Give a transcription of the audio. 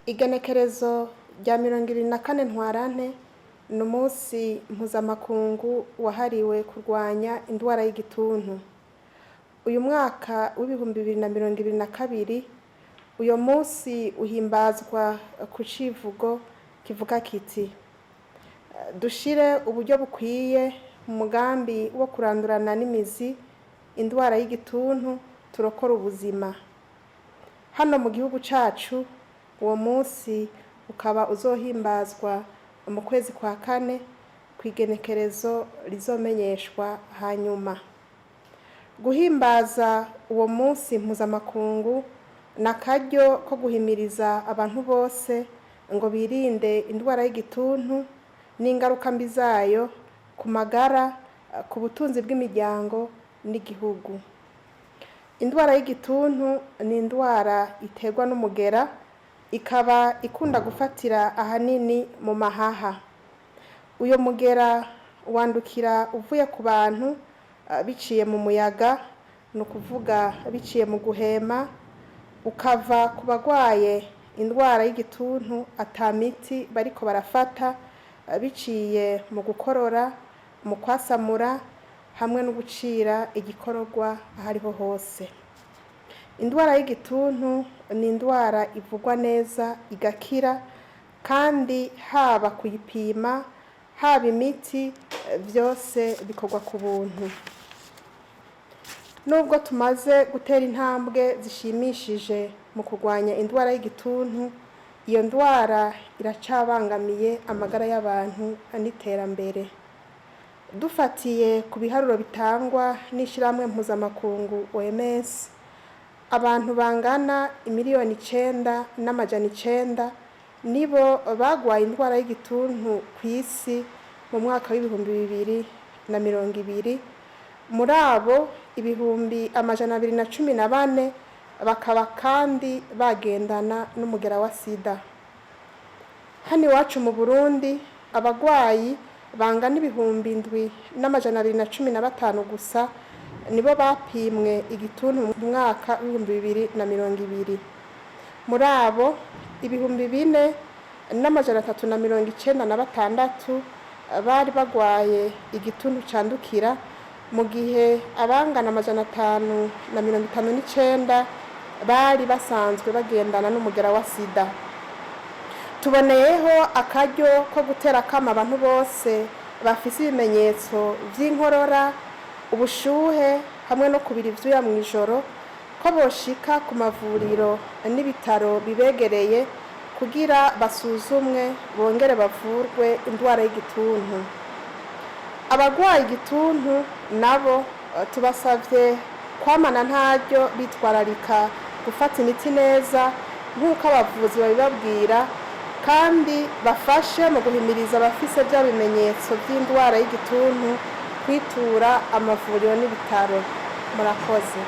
Igenekerezo rya 24 Ntwarante ni umunsi mpuzamakungu wahariwe kurwanya indwara y'igituntu. Uyu mwaka w'2022, uyo munsi uhimbazwa ku civugo kivuga kiti: "Dushire uburyo bukwiye mu mugambi wo kurandurana n'imizi indwara y'igituntu, turokora ubuzima." Hano mu gihugu cacu, uwo munsi ukaba uzohimbazwa mu kwezi kwa kane, kw'igenekerezo rizomenyeshwa hanyuma. Guhimbaza uwo munsi mpuzamakungu ni akaryo ko guhimiriza abantu bose ngo birinde indwara y'igituntu n'ingaruka mbi zayo ku magara, ku butunzi bw'imiryango n'igihugu. Indwara y'igituntu ni indwara iterwa n'umugera, ikaba ikunda gufatira ahanini mu mahaha. Uyo mugera wandukira uvuye ku bantu biciye mu muyaga, ni ukuvuga biciye mu guhema, ukava ku bagwaye indwara y'igituntu ata miti bariko barafata, biciye mu gukorora, mu kwasamura hamwe no gucira igikororwa ahariho hose. Indwara y'igituntu ni indwara ivugwa neza igakira, kandi haba kuyipima, haba imiti, byose bikorwa ku buntu. Nubwo tumaze gutera intambwe zishimishije mu kurwanya indwara y'igituntu, iyo ndwara iracabangamiye amagara y'abantu n'iterambere. Dufatiye ku biharuro bitangwa n'ishyirahamwe mpuzamakungu OMS, abantu bangana 9,900,000 nibo bagwaye indwara y'igituntu ku isi mu mwaka w'2020. Muri abo, 214,000 bakaba kandi bagendana n'umugera wa sida. Hano iwacu mu Burundi, abagwayi bangana 7,215 gusa nibo bapimwe igituntu mu mwaka w'2020. Muri abo, 4,396 bari bagwaye igituntu candukira, mu gihe abangana 559 bari basanzwe bagendana n'umugera wa sida. Tuboneyeho akaryo ko gutera akamo abantu bose bafise ibimenyetso vy'inkorora, ubushuhe hamwe no kubira ivyuya mw'ijoro ko boshika ku mavuriro n'ibitaro bibegereye kugira basuzumwe bongere bavurwe indwara y'igituntu. Abagwaye igituntu nabo tubasavye kwamana ntaryo bitwararika gufata imiti neza nk'uko abavuzi babibabwira, kandi bafashe mu guhimiriza abafise bya bimenyetso by'indwara y'igituntu kwitura amavuriro n'ibitaro. Murakoze.